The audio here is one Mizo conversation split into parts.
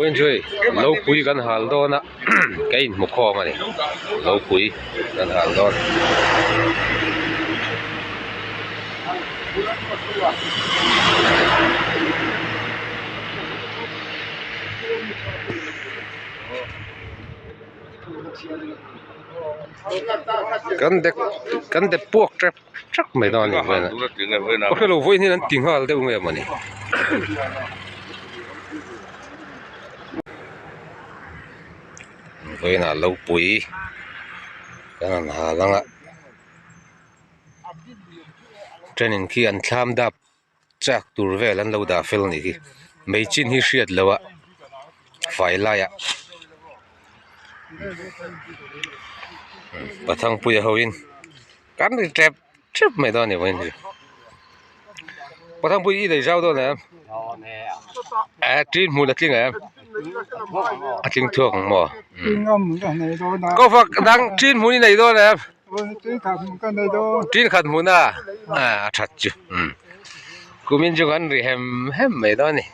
Enjoy lopui kan hal dawn a ka inhmu khawm a ni lopui kan hal dawn. Kan dek kan dep puak tep tep mai dawn a ni vawiin a ka hrelo vawiin hian an ti nghal deuh nge mawni. Vawiin ah lopui kan han hal ang a train khi an thlam dap chak tur vel an lo dah fel a nih hi mei chin hi hriat loh a fai laiah Pathangpuia ho in kan ri tep tep mai dawn a ni vawiin hi Pathangpui i lei zau dawn em eh tin hmun a tling em a tling thuak ang maw ko fak dang tin hmun i nei dawn em. Tin khat hmun a a that chu kumin chu kan ri hem hem mai dawn a ni.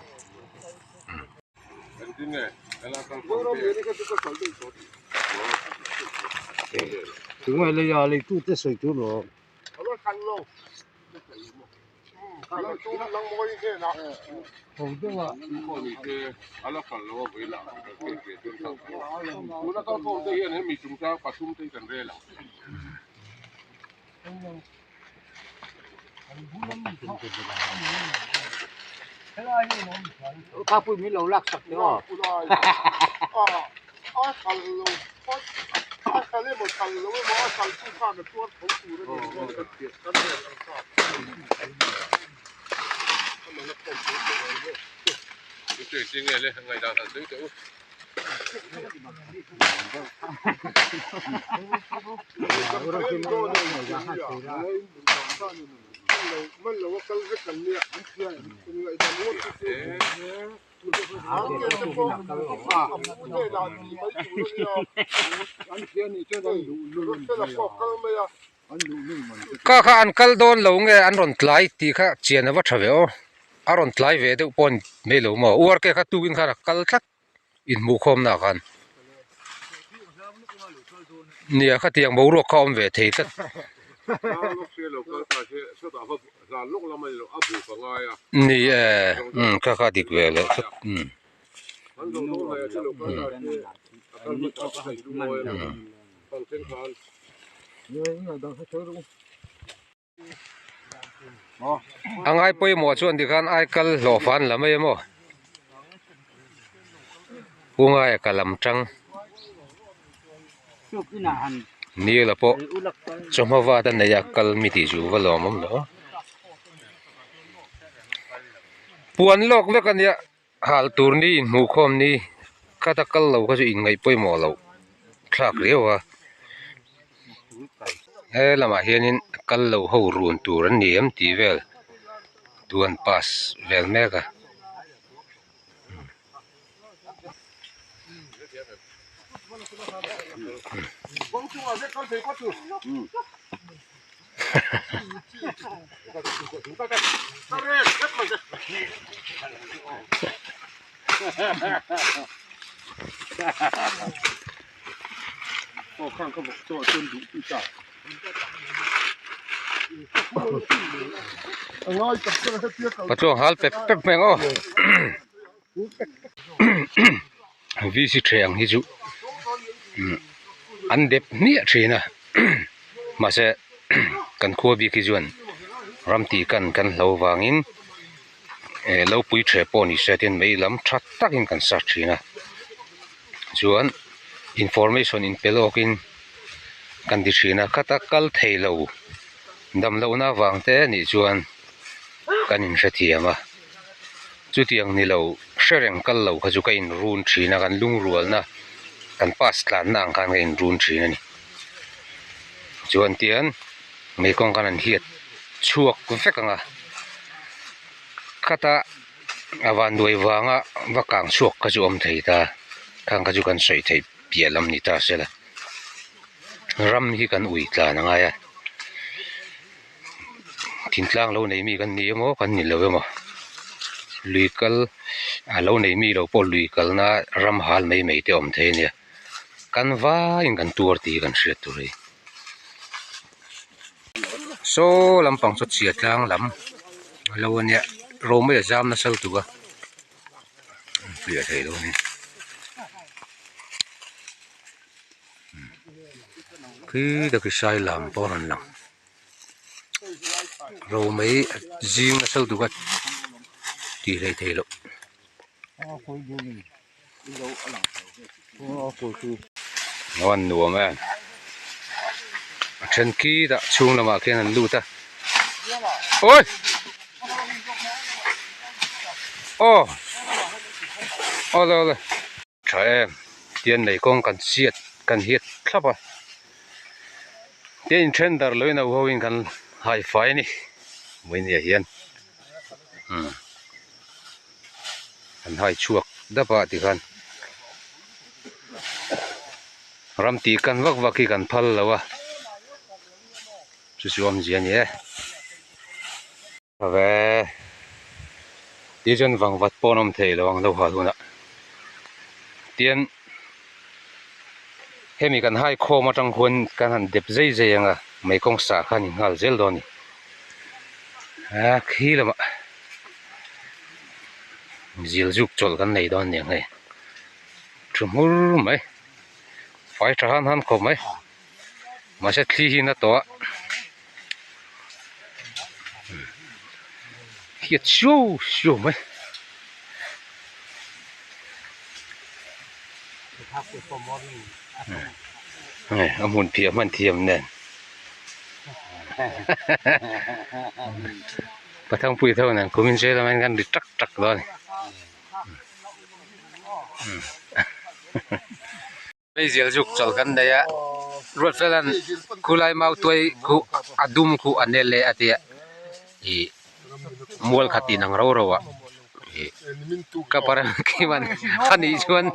Kha kha an kal dawn lo nge an rawn tlai tih kha chian a va tha ve aw a rawn tlai ve deuh pawh a ni mai lo maw uar ke kha tukin khan a kal tlat inhmuh khawm na khan nia khatiang boruak kha a awm ve thei tlat. Ni e kha kha dik ve leh tlat umm. A ngai pawimawh chuan tikhan aikal hlawh fan la mai emaw pu ngaia ka lam tang nila pawh chawhma vat a nei a kal mi tih chu va lawm awm lo puan lawk vek a nia. Hal tur ni inhmuh khawm ni khata kal lo kha chu inngaih pawimawh loh thlak riau a he lamah hianin kal lo ho run tur an ni em tih vel thu an pass vel mek a. Patluang hal pep pep mai ang aw VC tha ang hi chu an dep hmiah thin a mahse kan khua bik hi chuan ram tih kan kan hlo vangin eh lo pui the pawh ni se tin mei lam tha takin kan sa thin a chuan information in pe lawkin kan ti thin a khata kal thei lo dam lohna avang te nih chuan kan inhrethiam a. Chutiang ni lo hre reng kal lo kha chu ka inrun thin a, kan lungrualna kan pass tlanna ang khan ka inrun thin a ni. Chuan tian mei kawng khan an hiat chhuak vek ang a, khata a vanduai vanga va kang chhuak kha chu awm thei ta, khang kha chu kan sawi theih piah lam ni ta sela, ram hi kan ui tlan a ngai a. Thingtlang lo nei mi kan ni emaw kan ni lo emaw lui kal A lo nei mi lo pawh lui kalna ram hal mai mai te awm thei a nia. Kan vaiin kan tuar tih hi kan hriat tur a ni. Saw lampang chu chhia tlang lam a lo a nia romei a zam nasa lutuk a fiah thei lo a ni. Khi tak hi sai lam pawh a rawn lang romei a zing nasa lutuk a tih hleih theih loh. Lo an nuam e a then khi dah chhung lamah khian an lut a awi aw awle awle tha em tian lei kawng kan chhiat kan hiat thlap a tin inthen darh loin a u ho in kan hai fai a ni vawinia hian umm. An hai chhuak dap a tikhan ram tih kan vak vak hi kan phal lo a chu chu awmzia a ni e ve ti chuan vangvat pawh an awm thei lo ang lo hal hunah tian hemi kan hai khawm atang khuan kan han dep zai zai ang a mei kawng sah kha a ni nghal zel dawn a ni a khi lamah. Zil zuk chawlh kan nei dawn aniang hei thu hmur mai fai tha han han khawp mai mahse thli hi na tawh a hiat siau siau mai. Hei a hmun phiah hman thiam nen. Pathangpui tho nen kum in zela hian kan ri tak tak dawn a ni. Meizial zuk chawlh kan nei a, Ruatfela'n khulai mau tuai khu a dum khu a nel e a ti a, ih mual khat in ang ro ro a, ih ka parang khian a nih chuan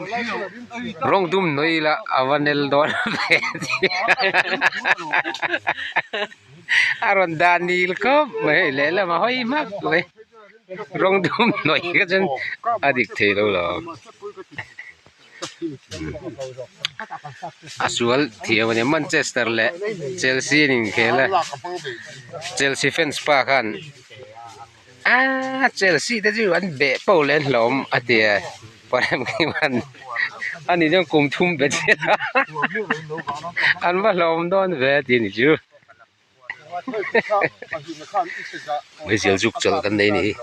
rawng dum nawi ila a va nel dawn ve a ti a. A rawn dah nil khawp mai hei lehlam a hawi hmak mai rawng dum hnawih kha chuan a dik thei lo lo a sual thiam a ni Manchester leh Chelsea an inkhel a Chelsea fans pa khan aaa Chelsea te chu an beh poh leh an hlawm a ti a parem ani chuan kum thum bet zel a an va hlawm dawn ve a ti a ni chu. Meizial zuk chawlh kan nei a ni hi.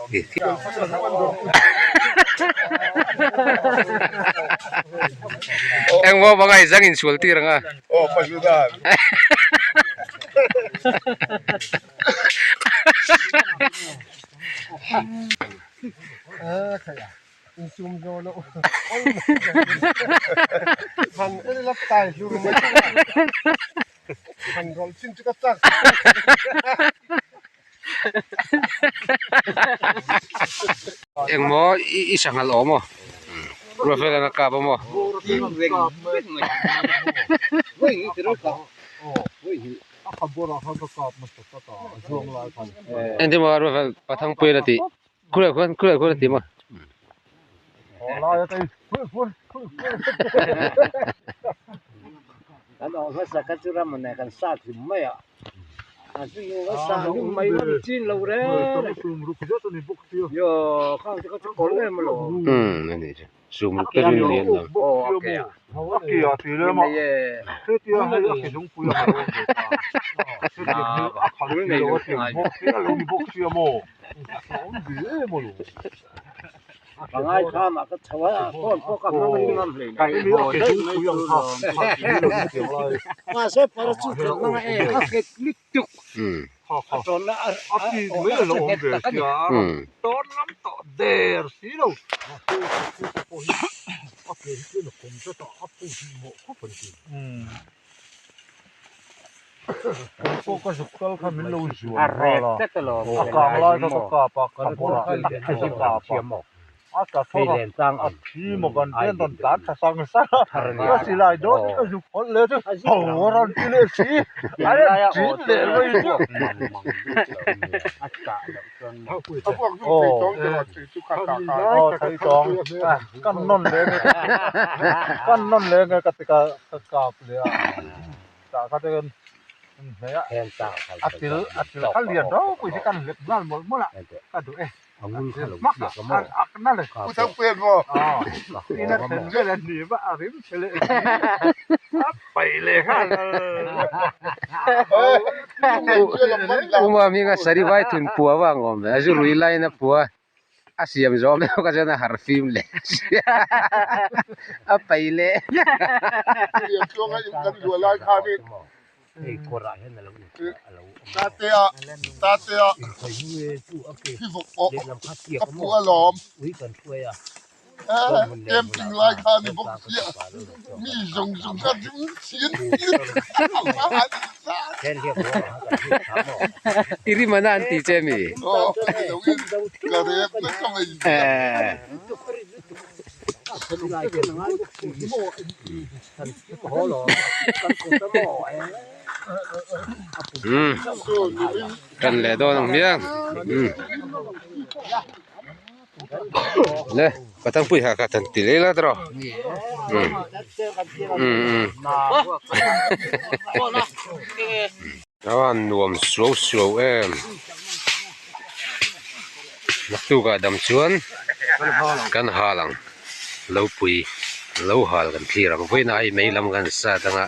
Engmaw banga i zang insual tir ang a. Engmaw i sanghal awm aw Ruatfela'n a kap a maw? Engtin maw Ruatfel Pathangpuia'n a tih Khulai khuan khulai khuan a ti maw? Kan awh hmasa kha chu ram nen kan sat hlim mai a, a hnu kan sah hlim mai lo ni chin lo reng yaw khang te kha chu kawr em alawm. Umm a nih chu sum ruk te chu ni an lo. Aw a ke a ke a ti lem a hetia hei a ke zungpui a a khalh lo a ti bawk sia lo ni bawk sia maw. A tla thawk a, a thi maw kan ten rawn tlan tha sang sang a, ka silai dawn in ka zuk hawlh leh chu ho a rawn ti leh si, a rawn chin leh mai chu. Aw thei tawng kan nawn leh nge kan nawn leh nge ka ti ka kap leh a, tah kha te hian a til a til kha lian ropui hi kan hlep nghal mawlh mawlh a, ka duh e. Uma hminga sarivai thun pua vang awm ve a zu rui laiin a pua a siam zawm deuh kha chuan a harh fim leh a pai leh. Tatea Tatea hi vawk pawh ka pu alawm camping lai kha ni bawk sia mi zawng zawng kha chu chhin I rim ana an ti che mi? Aw ni lo in ka rep nasa mai sia. Tan leh dawn ang hmiang le patangpui ha kha tan ti leh la tawh a nuam suau suau em naktukah dam chuan kan hal ang lo pui lo hal kan thlir ang vawiinah hei mei lam kan sat ang a.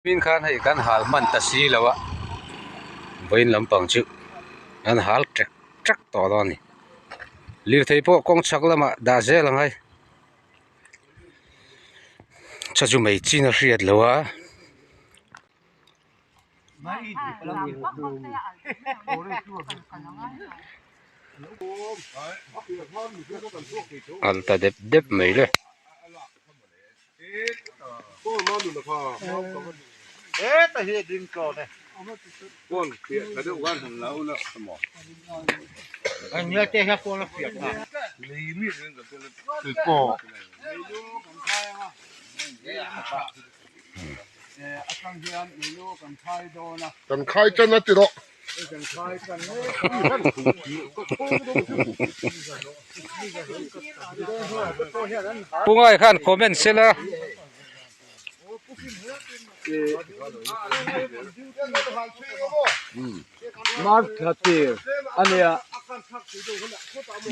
Min khan hei kan hal hman ta si lo a vawiin lampang chu an hal ṭek ṭek tawh dawn a ni lirthei pawh kawng chhak lamah dah zel ang hai. Cha chu mai chin a hriat loh a. Al ta dep dep mai le. Kan khai tan a ti rawh. Pungai khan comment sela.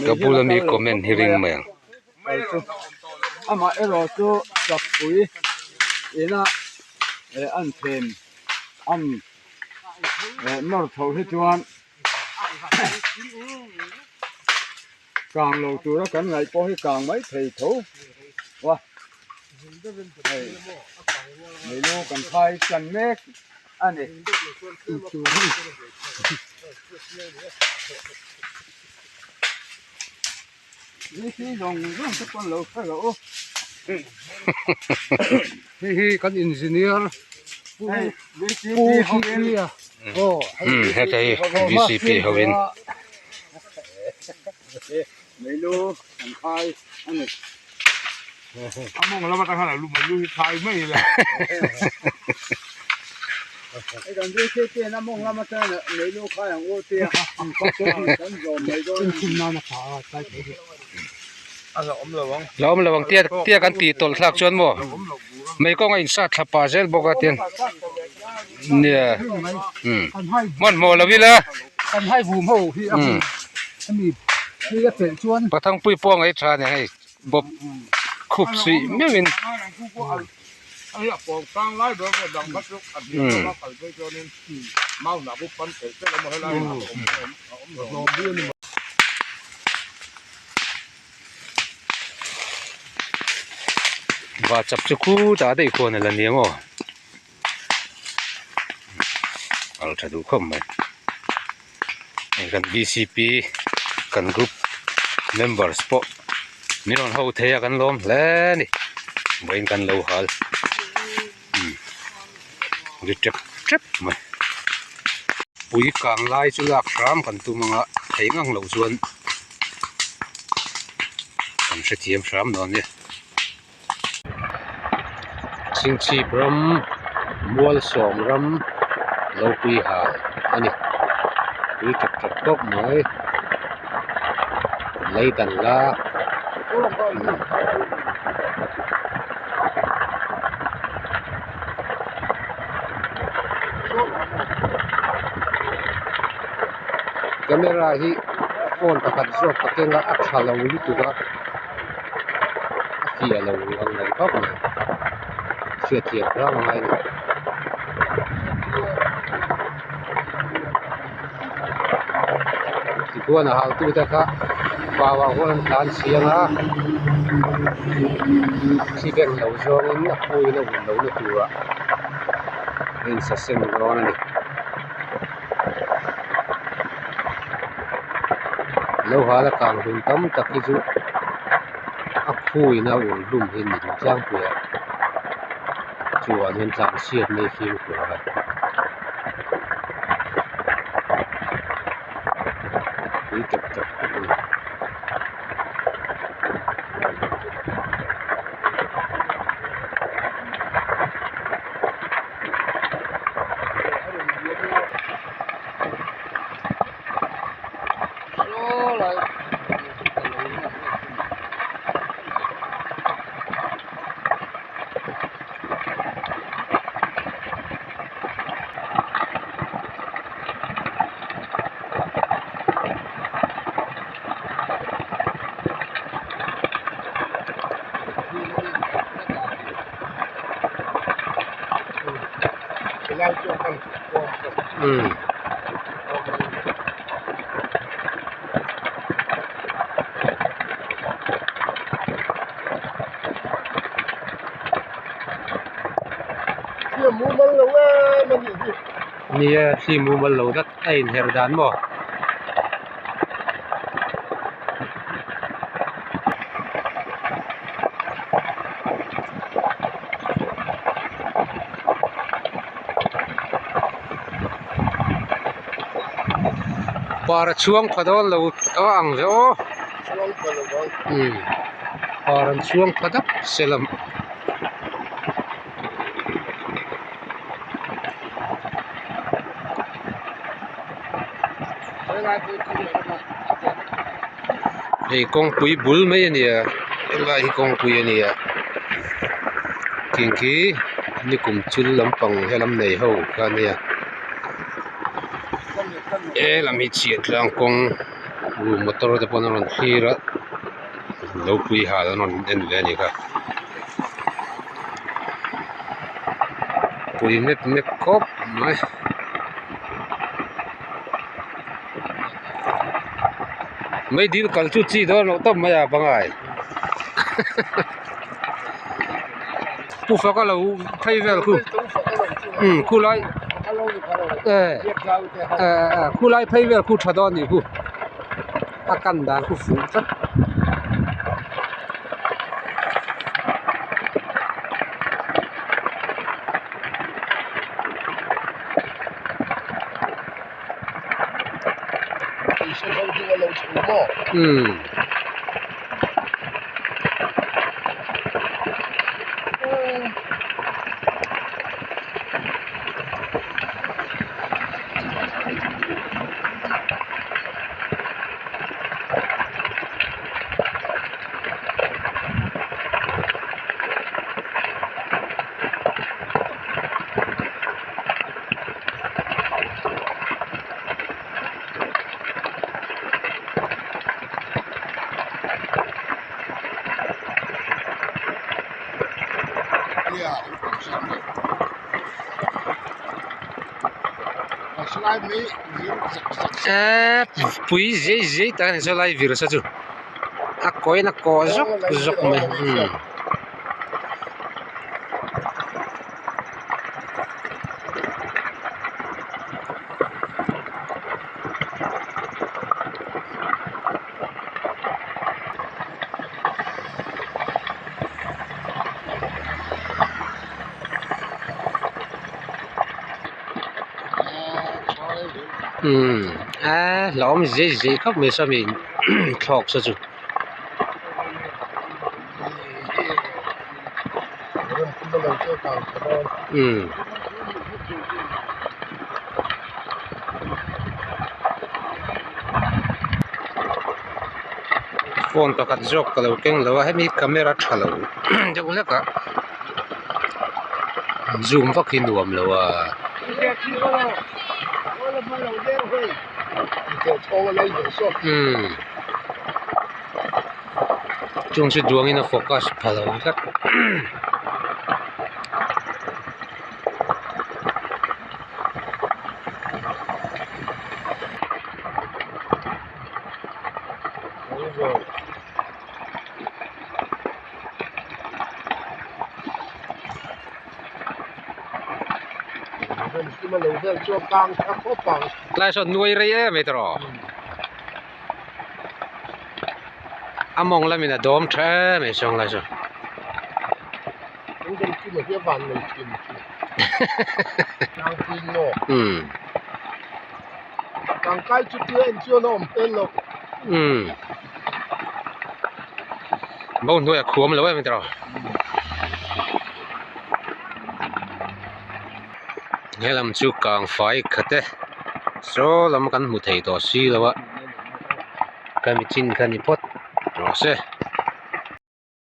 Ka bula mi comment hi ring mai ang. Amah erawh chu chakpui ina an them an nawr chhoh hi chuan Kang lo tura kan ngaih pawh hi kang mai thei tho a, hei meilu kan khai tan mek a ni. Zawng zawng te pawn lo hre rawh u. Hei hi kan engineer Pu VCP a aw heta hi VCP hovin Meilu kan khai a ni. A mawng lama tang khan a lu meilu hi khai mai ila. Hei kan VCP in a mawng lama tang meilu khai ang u tia kan zawm mai dawn a ni. La awm lo ang tia tia kan tih tawlh thlak chuan maw mei kawng a insat thla pah zel bawk a tin nia umm hmanhmawh lo ila umm pathangpui pawh a ngaih tha a ni hei bawp khup suih meuhin umm. Va chap chu khutah daih khuan a la ni ang aw kal tha duh khawp mai hei kan bcp kan group members pawh min rawn ho thei a kan lawm hle a ni vawiin kan lo hal ri tep tep mai. Pui kang lai chu lak hram kan tum anga thei ngang loh chuan kan hrethiam hram dawn nia. Chhingchhip ram Mualsawm ram lo pui hal a ni. Pui tap tap khawp mai lei dan la. Camera hi phone pakhat zawk ka keng a a tha lo lutuk a a fiah lo ang reng khawp mai hriatthiam hram a ngai a ni. Tichuan a hautute kha vau ah huan an tlan chiang a a thi beng lo zawngin a phuin a hun lohna turah a insaseng dawn a ni. Lo hal a kang hlum tam tak hi chu a phuin a ur hlum hi a ni duh tlangpui a chuan hian tlan chhiat mai fimkhur a. Tui tap tap khawp a ni. Umm. Nia thli mumal lo dat a inher dan maw? Para chhuang pha dawn lo a ang ve aw umm para an chhuang pha dap se lam. Hei kawngpui bul mai a ni a helai hi kawngpui a ni a thing khi nikum thil lampang helam nei ho kha a nia helam hi chhiat tlang kawng motor te pawn a rawn thlir a lo pui hal an rawn en ve a ni kha pui mep mep khawp mai. Mai dil kal chu chi dawn loh tawp mai a pangai pu faka lo phei vel khu umm khulai e e khulai phei vel khu tha dawn a nih khu a kan dan khu fuh tlat. Umm. Pui zai zai tak a ni saw lai vir sa chu a kawiin a kaw zawk zawk mai umm. Umm a hlauhawm zai zai khawp mai sawmi thlawk saw chu. Umm. Phone pakhat zawk ka lo keng lo a hemi camera tha lo deuh hlek a zoom vak hi nuam lo a. Umm chung chu duangin a focus pha lo tlat. Tlai sawn nuai rei em mai tawh a mawng lamin a dawm tha em mai sawn lai sawn. Umm. Umm. Bo hnuaiah khuam lo em tawh he lam chu kang fai khat e saw lam kan hmu thei tawh si lo a ka mi chin kha ni phawt rawh se.